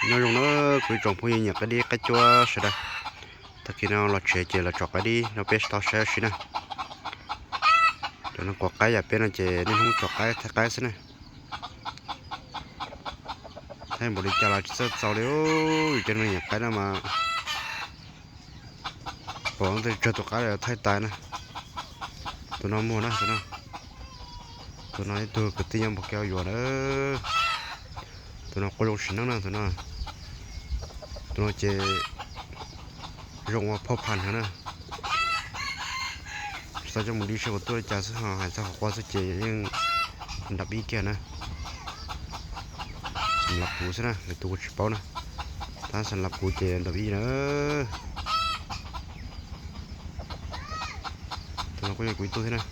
Nyob zoo na kuv ib tsoom phooj ywg nyiam qaib dib qaib cuab sawv daws. Tag kis no los tsev ces los tsom qaib dib rau peb tau saib ua si na. Cov no quav qaib yam peb no ces niaj hnub tsom qaib thaij qaib xwb na. Thaij npaum li cas los tsis txawj txaus li, yus cov neeg nyiam qaib no mas pom ntej tsawg tus qaib los thaij tas na. Tus no muag na, tus no, tus no ib tug kwv tij nyob Npus Ke yuav na. Tus no quaj zoo sim neej na tus no. Tus no ces zoo ua phoj phas heev na. Tsis tau coj mus dib seb puas tuaj li cas xwb, ho hais txog qhov quaj xwb ces yeej nram ib kiag na. Xam lav kuv xwb na, lwm tus kuv tsis paub na. Tab xam lav kuv ces nram ib na. Tus no kuj yog kuv ib tug thiab na.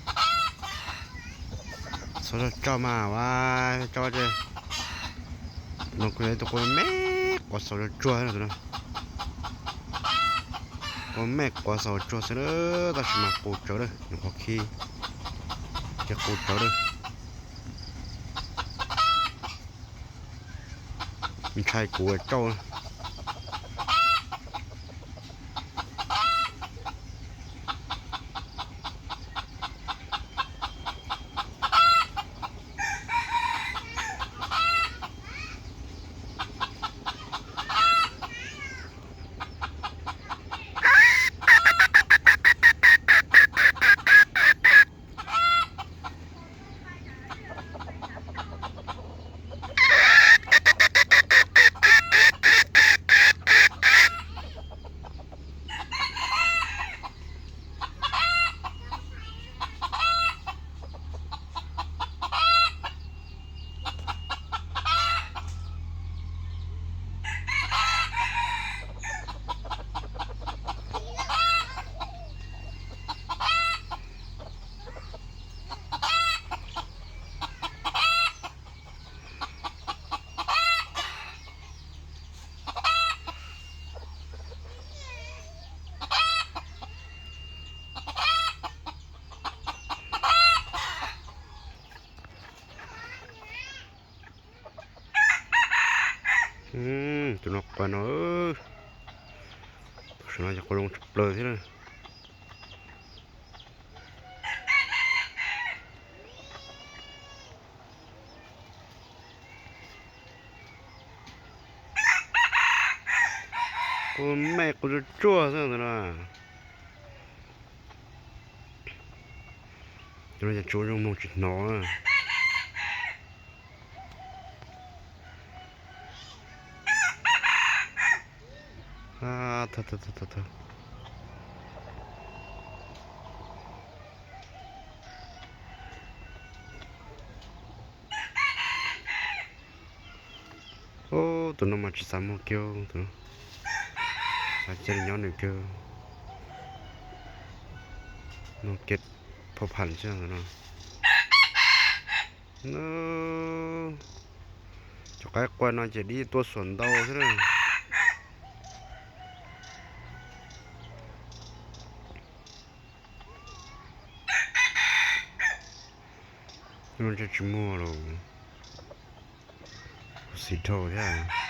Xav zog tso mas ua tso tse. Tus no kuj yog ib tug quaj me quav xaus tsuag tsuag na tus no. Quaj me quav xaus tsuag xwb na, tab sis mas qus tsawv na, nws qhov khi ces qus tsawv na. Ntshai kuv tsauj. Tus no quaj no, tus saum no ces quaj zoo tshaj plaws thiab na. Quaj me quaj tsuag tsuag xwb tus no. Tus no ces tsuav zoo mloog tsis hnov. Ub, tus no mas tsis xav muag kiag, tus no xav cia li nyob nws kiag. No kev phoj pham xwb no. Cov qaib quaj no ces dib tuaj xuas ntau xwb na. Ntshe tsis muag los kuv xis dhau thiab.